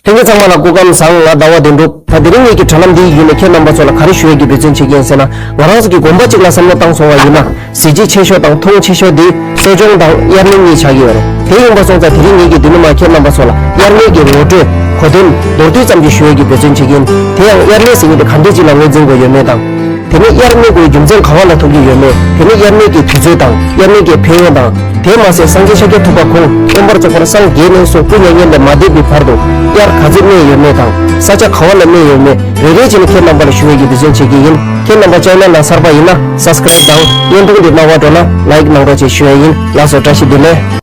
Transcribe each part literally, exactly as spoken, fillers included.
ལྷན་རྒྱས་ཚང་མ་ལ་སྐུ་ཁམས་བཟང་། ང་ཟླ་བ་བདེ་འགྲུབ། ད་དེ་རིང་ངེད་ཀྱི་དྲ་ལམ་འདིའི་བརྒྱུད་ནས་ཁྱེད་རྣམ་པ་ཚོ་ལ་ག་རེ་ཞུ་ཡས་ཀྱི་འབད་བརྩོན་བྱེད་ཀྱི་ཡིན་ཟེར་ན། ང་རང་ཚོ་གི་དགོན་པ་གཅིག་ལ་བསམ་བློ་བཏང་སོང་བ་ཡིན་ན། གཟི་བརྗིད་ཆེ་ཤོས་དང་མཐོང་ཆེ་ཤོས་དེ་གསོ་སྦྱོང་དང་དབྱར་གནས་གཉིས་ཆགས་ཀྱི་ཡོད་རེད། དེ་ཡིན་པ་སོང་ཙང་དེ་རིང་ངེད་ཀྱིས་འདི་ནས་མར་ཁྱེད་རྣམ་པ་ཚོ་ལ་དབྱར་གནས་ཀྱི་ངོ་སྤྲོད་གོ་དོན་མདོར་བསྡུས་ཙམ་ཞིག་ཞུ་ཡས་ཀྱི་འབད་བརྩོན་བྱེད་ཀྱི་ཡིན། དེ་ཡང་དབྱར་གནས་ཟེར་མཁན་དེ་ག་འདྲས་ཅིག་ལ་ངོས་འཛིན་དགོས་ཡོད་མེད་དང་། དེ་ནས་དབྱར་གནས་དགོས་རྒྱུ་མཚན་ག་བ་ལ་ཐུག་གི་ཡོད་མེད། དེ་ནས་དབྱར་གནས་ཀྱི་དུས་ཚོད་དང་དབྱར་གནས་ཀྱི་ཕན་ཡོན་དང་། དེ་མ་ཟད་སངས་རྒྱས་ཤཱཀྱ་ཐུབ་པ་ཁོང་བསྟན་པར་བཅོས་པར་སངས་རྒྱས་ནས་བཟུང་སྐུ་མྱ་ངན་ལས་མ་འདས་པའི་བར་དུ་དབྱར་ག་ཚོད་གནས་ཡོད་མེད་དང་། ས་ཆ་ག་བ་ལ་གནས་ཡོད་མེད་རེ་རེ་བྱས་ནས་ཁྱེད་རྣམ་པ་ལ་ཞུ་བའི་གི་འབད་བརྩོན་བྱེད་ཀྱི་ཡིན། ཁྱེད་རྣམ་པ་ཅེ་ནལ་ལ་གསར་པ་ཡིན་ན་སབ་སི་ཀ་རེབ་དང་བརྙན་ཐུང་འདི་གནང་བ་འགྲོ་ན་ལའིཀ་གནང་རོགས་བྱེད་ཞུ་ཡ་ཡིན། ལགས་སོ། བཀྲ་ཤིས་བདེ་ལེགས།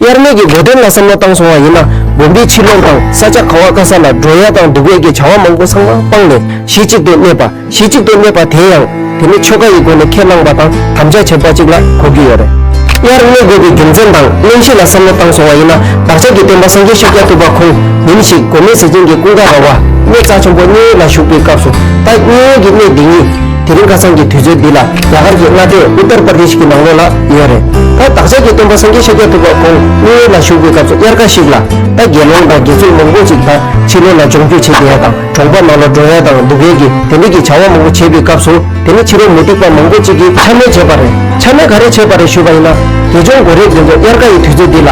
དབྱར་གནས་ཀྱི་འགྲོ་གྲོན་ལ་བསམ་བློ་བཏང་སོང་བ་ཡིན་ན། དགོན་པའི་ཕྱི་ལོགས་དང་ས་ཆ་ག་བ་ག་ས་ལ་འགྲོ་ཡ་དང་འདུག་ཡ་གི་བྱ་བ་མང་པོ་ཚང་མ་སྤངས་ནས་གཞི་གཅིག་ཏུ་གནས་པ། གཞི་གཅིག་ཏུ་གནས་པ་དེ་ཡང་དེ་ནི་ཆོ་ག་ཡི་སྒོ་ནས་ཁས་བླངས་པ་དང་དམ་བཅའ་བྱས་པ་གཅིག་ལ་གོ་གི་ཡོད་རེད། དབྱར་གནས་དགོས་པའི་རྒྱུ་མཚན་དང་གནོན་ཤུགས་ལ་བསམ་བློ་བཏང་སོང་བ་ཡིན་ན། བདག་ཅག་གི་སྟོན་པ་སངས་རྒྱས་ཤཱཀྱ་ཐུབ་པ་ཁོང་ཉིན་ཞིག་མགོན་མེད་ཟས་སྦྱིན་གྱི་ཀུན་དགའ་ར་བ་གནས་རྩ་ཆེན་པོ་མཉན་ཡོད་ལ་བཞུགས་པའི་སྐབས་སུ། ད་མཉན་ཡོད་ཀྱི་གནས་འདི་ཉིད་དེ་རིང་ཁ་སང་གི་དུས་ཚོད་འདི་ལ་རྒྱ་གར་གྱི་མངའ་སྡེ་ཨུ་ཏར་པར་དེཤ་གི་ནང་ལོགས་ལ་ཡོད་རེད། ད་བདག་ཅག་གི་སྟོན་པ་སངས་རྒྱས་ཤཱཀྱ་ཐུབ་པ་ཁོང་མཉན་ཡོད་ལ་བཞུགས་པའི་སྐབས་སུ་དབྱར་ཁ་ཞིག་ལ། ད་དགེ་སློང་དང་དགེ་ཚུལ་མང་པོ་ཅིག་ད་ཕྱི་ལོགས་ལ་ལྗོངས་རྒྱུ་བྱེད་བསྡད་ཡ་དང་གྲོང་པ་ནང་ལ་འགྲོ་ཡ་དང་འདུག་ཡ་གི་དེ་འདྲ་གི་བྱ་བ་མང་པོ་བྱེད་པའི་སྐབས་སུ། དེ་ནས་ཕྱི་རོལ་མུ་སྟེགས་པ་མང་པོ་ཅིག་གིས་ཆ་མེད་བྱས་པ་རེད། ཆ་མེད་ག་རེ་བྱས་པ་རེད་ཞུས་པ་ཡིན་ན། དགེ་སྦྱོང་གོ་རེ་འདི་ཚོ་དབྱར་ཁ་ཡི་དུས་ཚོད་འདི་ལ་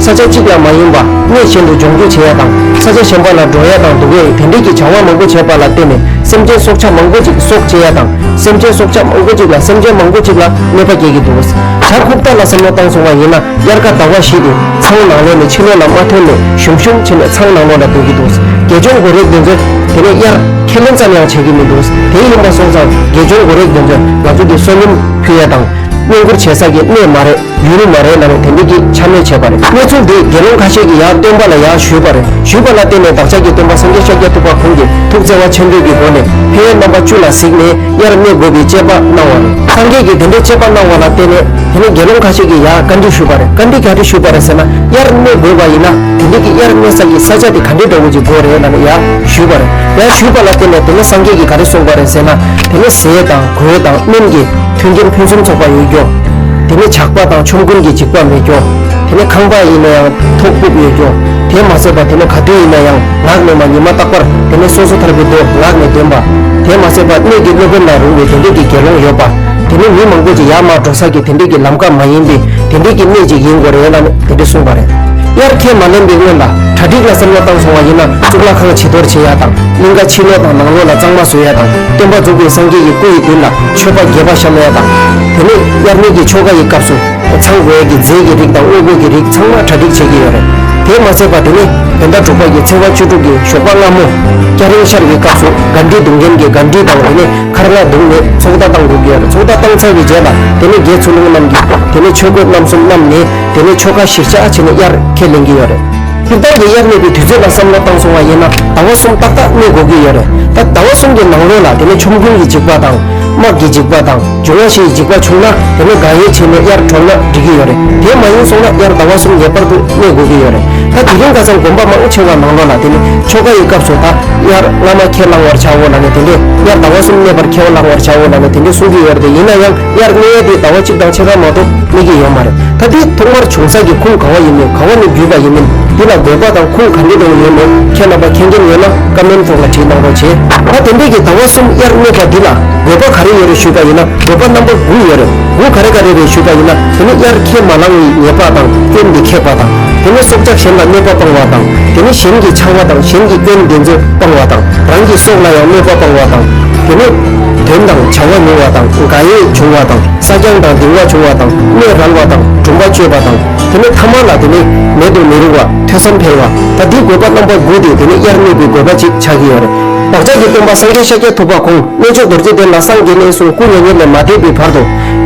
ས་ཆ་གཅིག་ལ་མ་ཡིན་པ་གནས་གཞན་དུ་ལྗོངས་རྒྱུ་བྱེད་ཡ་དང་ས་ཆ་གཞན་པ་ལ་འགྲོ་ཡ་དང་འདུག་ཡ་དེ་འདྲ་གི་བྱ་བ་མང་པོ་བྱས་པ་ལ་བརྟེན་ནས་སེམས་ཅན་སྲོག་ཆགས་མང་པོ་ཅིག་སྲོག་བཅད་ཡ་དང་། སེམས་ཅན་སྲོག་ཆགས་མང་པོ་ཅིག་ལ་སེམས་ཅན་མང་པོ་ཅིག་ལ་གནོད་པ་སྐྱེལ་གྱི་འདུག་བྱ་ཁུག་རྟ་ལ་བསམ་བློ་བཏང་སོང་བ་ཡིན་ན། དབྱར་ཁ་ཟླ་བ་བཞི་དེ་ཚང་ནང་ལོགས་ནས་ཕྱི་ལོགས་ལ་མ་ཐོན་ནས་ཞུམ་ཞུམ་བྱས་ནས་ཚང་ནང་ལོགས་ལ་སྡོད་ཀྱི་འདུག་དགེ་སྦྱོང་གོ་རེ་འདི་ཚོས་དེ་ནས་དབྱར་ཁས་ལེན་ཙམ་ཡང་བྱེད་ཀྱི་མི་འདུག་དེ་ཡིན་པ་སོང་ཙང་དགེ་སྦྱོང་གོ་རེ་འདི་ཚོས་ང་ཚོ་གི་བསོད་སྙོམས་ཕུལ་ཡ་དང་། བསྙེན་བཀུར་བྱེད་ས་གི་གནས་མ་རེད། ཡུལ་མ་རེད་ལབ་ནས་དེ་འདྲ་གི་ཆ་མེད་བྱས་པ་རེད། གནས་ཚུལ་འདི་དགེ་སློང་ཁ་ཤས་ཀྱིས་ཡར་སྟོན་པ་ལ་ཡར་ཞུས་པ་རེད། ཞུས་པ་ལ་བརྟེན་ནས་བདག་ཅག་གི་སྟོན་པ་སངས་རྒྱས་ཤཱཀྱ་ཐུབ་པ་ཁོང་གིས་ཐུགས་བརྩེ་བ་ཆེན་པོའི་གི་སྒོ་ནས་ཕན་ཡོན་རྣམ་པ་བཅུ་ལ་གཟིགས་ནས་དབྱར་གནས་དགོས་པའི་དཔྱད་པ་གནང་བ་རེད། སངས་རྒྱས་ཀྱིས་དེ་འདྲའི་དཔྱད་པ་གནང་བ་ལ་བརྟེན་ནས་དེ་ནས་དགེ་སློང་ཁ་ཤས་ཀྱིས་ཡར་བཀའ་འདྲི་ཞུས་པ་རེད། བཀའ་འདྲི་ག་རེ་ཞུས་པ་རེད་ཟེར་ན། དབྱར་གནས་དགོས་པ་ཡིན་ན་དེ་འདྲ་གི་དབྱར་གནས་ས་ཀྱི་ས་ཆ་དེ་ག་འདྲའི་འདྲ་བོ་ཅིག་དགོས་རེད་ལབ་ནས་ཡར་ཞུས་པ་རེད། ཡར་ཞུས་པ་ལ་བརྟེན་ནས་དེ་ནས་སངས་རྒྱས་ཀྱིས་ག་རེ་གསུངས་པ་རེད་ཟེར་ན། དེ་ནས་ཟས་དང་གོས་དང་སྨན་གྱི་མཐུན་རྐྱེན་ཕུན་སུམ་ཚོགས་པ་ཡོད་རྒྱུ། དེ་ནས་ཇག་པ་དང་ཆོམ་རྐུན་གྱི་འཇིགས་པ་མེད་རྒྱུ། དེ་ནས་ཁང་པ་ཡིན་ན་ཡང་ཐོག་ཕུབ་ཡོད་རྒྱུ། དེ་མ་ཟད་པ་དེ་ནས་ག་དུས་ཡིན་ན་ཡང་ངག་ནས་མ་ཉི་མ་རྟག་པར་དེ་ནས་སོ་སོ་ཐར་པའི་མདོ་ངག་ནས་འདོན་པ། དེ་མ་ཟད་པ་གནས་ཀྱི་སློབ་དཔོན་ལ་རུང་བའི་དེ་འདྲས་ཀྱི་དགེ་སློང་ཡོད་པ། དེ་ནས་མི་མང་པོ་ཅིག་ཡར་མར་འགྲོ་ས་ཀྱི་དེ་འདྲས་ཀྱི་ལམ་ཁ་མ་ཡིན་པའི་དེ་འདྲས་ཀྱི་གནས་ཅིག་ཡིན་དགོས་རེད་ལབ་ནས་དེ་འདྲས་གསུངས་པ་རེད། དབྱར་ཁས་མ་ལེན་པའི་སྔོན་ལ་གྲ་སྒྲིག་ལ་བསམ་བློ་བཏང་སོང་བ་ཡིན་ན། གཙུག་ལག་ཁང་བྱི་དོར་བྱེད་ཡ་དང་། གླིང་ག་ཕྱི་ལོགས་དང་ནང་ལོགས་ལ་གཙང་མ་བཟོ་ཡ་དང་། སྟོན་པ་རྫོགས་པའི་སངས་རྒྱས་ཀྱི་སྐུ་ཡི་མདུན་ལ་མཆོད་པ་རྒྱས་པ་བཤམས་ཡ་དང་། དེ་ནས་དབྱར་གནས་ཀྱི་ཆོ་ག་ཡི་སྐབས་སུ་ཚང་དགོས་ཡ་གི་རྫས་ཀྱི་རིགས་དང་དངོས་པོ་གི་རིགས་ཚང་མ་གྲ་སྒྲིག་བྱེད་ཀྱི་ཡོད་རེད། དེ་མ་ཟད་པ་དེ་ནས་བོད་ཟླ་དྲུག་པ་གི་ཚེས་པ་བཅུ་དྲུག་གི་ཞོགས་པ་སྔ་མོ་སྐྱ་རེངས་ཤར་བའི་སྐབས་སུ་གར་འཁྲིད་རྡུང་མཁན་གྱི་གར་འཁྲིད་དང་། དེ་ནས་འཁར་རྔ་བརྡུངས་ནས་ཚོགས་བརྡ་བཏང་དགོས་ཀྱི་ཡོད་རེད། ཚོགས་བརྡ་བཏང་ཚར་བའི་རྗེས་ལ་དེ་ནས་དགེ་ཚུལ་སློང་རྣམས་ཀྱིས་དེ་ནས་ཆོས་གོས་རྣམ་གསུམ་བསྣམས་ནས་དེ་ནས་ཆོ་ག་གཞིར་བཞག་བྱས་ནས་དབྱར་ཁས་ལེན་གྱི་ཡོད་རེད། སྤྱིར་བཏང་གི་དབྱར་གནས་པའི་དུས་ཚོད་ལ་བསམ་བློ་བཏང་སོང་བ་ཡིན་ན། ཟླ་བ་གསུམ་ཏག་ཏག་གནས་དགོས་ཀྱི་ཡོད་རེད། ད་ཟླ་བ་གསུམ་གྱི་ནང་ལོགས་ལ་དེ་ནས་ཆོམ་རྐུན་གྱི་འཇིགས་པ་དང་། དམག་གི་འཇིགས་པ་དང་། འབྱུང་བ་བཞིའི་འཇིགས་པ་བྱུང་ན་དེ་ནས་དགག་དབྱེ་བྱས་ནས་དབྱར་གྲོལ་ན་འགྲིག་གི་ཡོད་རེད། དེ་མ་ཡིན་སོང་ན་དབྱར་ཟླ་བ་གསུམ་ངེས་པར་དུ་གནས་དགོས་ཀྱི་ཡོད་རེད། ད་དེ་རིང་ཁ་སང་དགོན་པ་མང་ཆེ་བ་ནང་ལོགས་ལ་དེ་ནས་ཆོ་ག་ཡི་སྐབས་སུ་ད་དབྱར་སྔ་མ་ཁས་བླང་བར་བྱའོ་ལབ་ནས་དེ་འདྲས། དབྱར་ཟླ་བ་གསུམ་གནས་པར་ཁས་བླང་བར་བྱའོ་ལབ་ནས་དེ་འདྲས་གསུང་གི་ཡོད་རེད། དེ་ཡིན་ན་ཡང་། དབྱར་གནས་ཡ་དེ་ཟླ་བ་གཅིག་དང་ཕྱེད་ཀ་མ་གཏོགས་གནས་ཀྱི་ཡོད་མ་རེད། ད་དེ་ཐོག་མར་བྱུང་ས་གི་ཁུངས་ག་བ་ཡིན་མིན། ག་བ་ནས་བརྒྱུད་པ་ཡིན་མིན། འདི་ལ་དགོས་པ་དང་ཁུངས་ག་འདྲ་འདྲ་བོ་ཡོད་མེད་ཁྱེད་རྣམ་པ་མཁྱེན་མཁན་ཡོད་ན་ཀ་མེན་ཐོག་ལ་བྲིས་གནང་རོགས་བྱེད། ད་དེ་འདྲས་ཀྱི་ཟླ་བ་གསུམ་དབྱར་གནས་པ་འདི་ལ་དགོས་པ་ག་རེ་ཡོད་རེད་ཞུས་པ་ཡིན་ན། དགོས་པ་རྣམ་པ་དགུ་ཡོད་རེད། དགུ་ག་རེ་ག་རེ་རེད་ཞུས་པ་ཡིན་ན། དེ་ནི་དབྱར་ཁས་མ་བླངས་པའི་ཉེས་པ་དང་སྐྱོན་འདི་ཁེགས་པ་དང་། དེ་ནི་སྲོག་ཆགས་གཞན་ལ་གནོད་པ་སྤང་བ་དང་། དེ་ནི་གཞན་གྱི་ཆགས་པ་དང་གཞན་གྱི་སྐྱོན་འདི་ཚོ་སྤང་བ་དང་། རང་གི་སྲོག་ལ་ཡང་གནོད་པ་སྤང་བ་དང་། དེ་ནི་དོན་དང་བྱ་བ་ཉུང་བ་དང་དགག་དབྱེ་བྱུང་བ་དང་། སྲ་བརྐྱང་དང་ལྡིང་བ་བྱུང་བ་དང་། གནས་རལ་བ་དང་སྦྲུམ་པ་སྤྱོད་པ་དང་། དེ་ནས་ཐ་མ་ལ་དེ་ནས་མེད་དུ་མི་རུང་བ་ཐོས་བསམ་འཕེལ་བ། ད་འདིའི་དགོས་པ་རྣམ་པ་དགུ་དེ་དེ་ནས་དབྱར་གནས་པའི་དགོས་པ་ཅིག་ཆགས་ཀྱི་ཡོད་རེད། བདག་ཅག་གི་སྟོན་པ་སངས་རྒྱས་ཤཱཀྱ་ཐུབ་པ་ཁོང་གནས་མཆོག་རྡོ་རྗེ་གདན་ལ་སངས་རྒྱས་ནས་བཟུང་སྐུ་མྱ་ངན་ལས་མ་འདས་པའི་བར་དུ་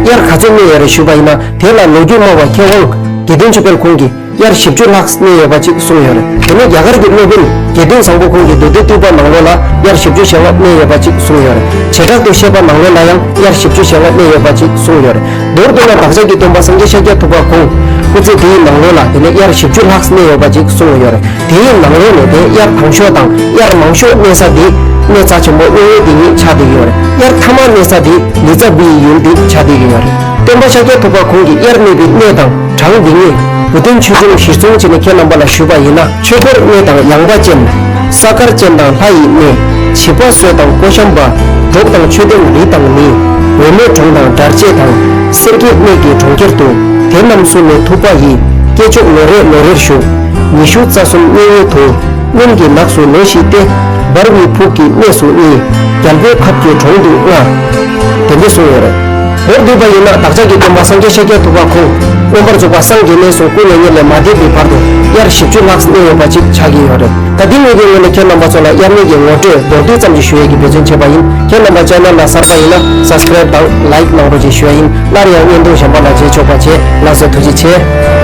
དབྱར་ག་ཚོད་གནས་ཡོད་རེད་ཞུས་པ་ཡིན་ན། དེ་ལ་ལོ་རྒྱུས་སྨྲ་བ་མཁས་དབང་དགེ་ལྡན་ཆོས་འཕེལ་ཁོང་གིས། དབྱར་བཞི་བཅུ་ལྷག་གནས་ཡོད་པ་ཅིག་གསུངས་ཡོད་རེད། དེ་ནས་རྒྱ་གར་གྱི་སློབ་དཔོན་དགེ་ལྡན་བཟང་པོ་ཁོང་གིས་མདོ་སྡེ་བཏུས་པ་ནང་ལོགས་ལ་དབྱར་བཞི་བཅུ་ཞེ་ལྔ་གནས་ཡོད་པ་ཅིག་གསུངས་ཡོད་རེད། བྱེ་བྲག་ཏུ་བཤད་པ་ནང་ལོགས་ལ་ཡང་དབྱར་བཞི་བཅུ་ཞེ་ལྔ་གནས་ཡོད་པ་ཅིག་གསུངས་ཡོད་རེད། མདོར་བསྡུ་ན་བདག་ཅག་གི་སྟོན་པ་སངས་རྒྱས་ཤཱཀྱ་ཐུབ་པ་ཁོང་སྐུ་ཚེ་འདིའི་ནང་ལོགས་ལ་དེ་ནས་དབྱར་བཞི་བཅུ་ལྷག་གནས་ཡོད་པ་ཅིག་གསུངས་ཡོད་རེད། དེའི་ནང་ལོགས་ནས་དེ་དབྱར་དང་ཤོས་དང་དབྱར་མང་ཤོས་གནས་ས་དེ་ གནས་རྩ་ཆེན་པོ་གཡས་གཡོན་འདི་གཉིས་ཆགས་བསྡད་ཀྱི་ཡོད་རེད། དབྱར་ཐ་མ་གནས་ས་འདི་ལི་ཙ་བུའི་ཡུལ་འདི་ཆགས་བསྡད་ཀྱི་ཡོད་རེད། སྟོན་པ་ཤཱཀྱ་ཐུབ་པ་ཁོང་གིས་དབྱར་གནས་པའི་གནས་དང་གྲངས་འདི་གཉིས་བུ་སྟོན་ཆོས་འབྱུང་གཞིར་བཟུང་བྱས་ནས་ཁྱེད་རྣམ་པ་ལ་ཞུས་པ་ཡིན་ན། ཆོས་འཁོར་གནས་དང་ཡངས་པ་ཅན། ས་དཀར་ཅན་དང་ལྷ་ཡི་གནས། བྱིས་པ་གསོས་དང་ཀོ་ཤམ་པ། འབྲོག་དང་ཆོས་ལྡན་རི་དང་ནི། འོལ་མོ་གྲོང་དང་སྦྲ་ཆེན་དང་། སེར་སྐྱའི་གནས་ཀྱི་གྲོང་ཁྱེར་དུ། དེ་རྣམས་སུ་ནི་ཐུབ་པ་ཡི། སྐྱེས་མཆོག་ལོ་རེ་ལོ་རེར་བཞུགས། ཉི་ཤུ་རྩ་གསུམ་གནས་ཡུལ་དུ། སྔོན་གྱི་ནགས་སུ་ལོ་བཞི་སྟེ། འབར་བའི་ཕུག་གི་གནས་སུ་གཉིས། རྒྱལ་པོའི་ཁབ་ཀྱི་གྲོང་དུ་ལྔ། དེ་འདྲ་གསུངས་ཡོད་རེད། མདོར་བསྡུས་པ་ཡིན་ན་བདག་ཅག་གི་སྟོན་པ་སངས་རྒྱས་ཤཱཀྱ་ཐུབ་པ་ཁོང་མངོན་པར་རྫོགས་པ་སངས་རྒྱས་ནས་བཟུང་སྐུ་མྱ་ངན་ལས་མ་འདས་པའི་བར་དུ་དབྱར་བཞི་བཅུ་ལྷག་གནས་ཡོད་པ་ཅིག་ཆགས་ཀྱི་ཡོད་རེད། ད་འདི་ངོས་ཀྱི་ངོས་ནས་ཁྱེད་རྣམ་པ་ཚོ་ལ་དབྱར་གནས་ཀྱི་ངོ་སྤྲོད་མདོར་བསྡུས་ཙམ་ཞིག་ཞུ་ཡས་ཀྱི་འབད་བརྩོན་བྱས་པ་ཡིན། ཁྱེད་རྣམ་པ་channel་ལ་གསར་པ་ཡིན་ན་subscribe་དང་like་གནང་རོགས་ཞེས་ཞུ་ཡ་ཡིན། སླར་ཡང་བརྙན་ཐུང་གཞན་པ་ལ་མཇལ་ཆོག་པ་བྱེད། ལགས་སོ། ཐུགས་རྗེ་ཆེ།